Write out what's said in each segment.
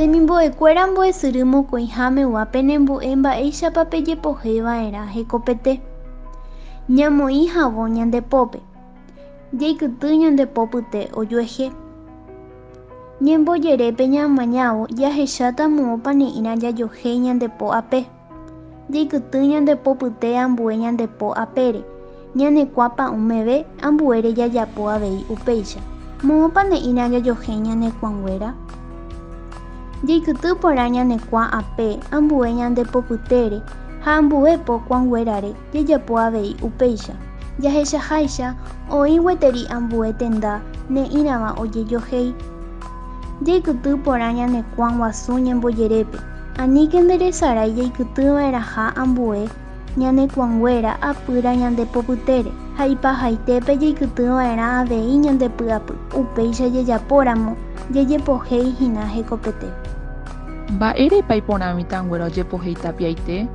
Temimbo'ekuéra mbo'esyry mokõihamegua penembo'e mba'éichapa pejepoheiva'erã hekopete. Ñamoĩ havõ ñande pópe. Jaikyty ñande popyte ojuehe. Ñembojerépe ñamañávo jahecháta moõpa ne'ĩra jajohéi ñande po ape. Jaikyty ñande popyte ambue ñande po apére. Ñane kuã pa'ũmeve ambuére jajapo avei upéicha. Moõpa ne'ĩra jajohéi ñane kuãnguéra? Jaikyty porã ñane kuã ape ambue ñande popytére ha ambue po kuãnguérare jajapo avei upéicha. Jahechaháicha oĩ gueteri ambue tenda ne'ĩrava ojejohéi. Jaikyty porã ñane kuã guasu ñembojerépe. Aníke nderesarái jaikytyva'erãha ambue ñane kuãnguéra apýra ñande popytére ha ipahaitépe jaikytyva'erã avei ñande py'apy. Upéicha jajapóramo jajepohéi hína hekopete. Mba'érepa iporã mitãnguéra ojepohéi tapiaite?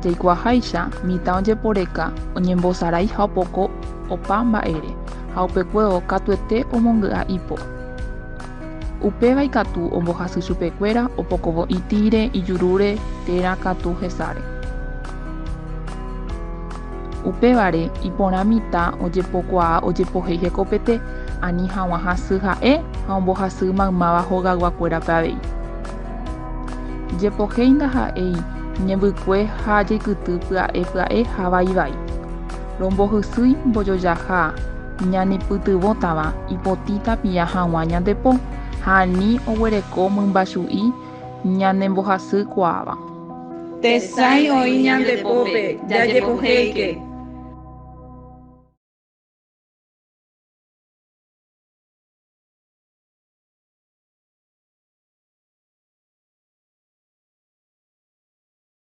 Jaikuaaháicha, mitã ojeporeka, oñembosarái ha opoko opa mba'ére, ha upekuévo katuete omongy'a ipo. Upéva ikatu ombohasy chupekuéra opokovo itĩre, ijurúre térã katu hesáre. Upévare, iporã mitã ojepokuaa ojepohéi hekopete, ani hag̃ua hasy ha'e ha ombohasy maymáva hogayguakuérape avei. Jepohéi ndaha'éi ñembykue ha jaikyty pya'e pya'e ha vai vai. Rombohysýi mbojojaha ñanepytyvõtava ipotĩ tapia hag̃ua ñande po ha ani oguereko mymbachu'i ñanembohasy kuaáva. Tesãi oĩ ñande pópe, jajepohéike.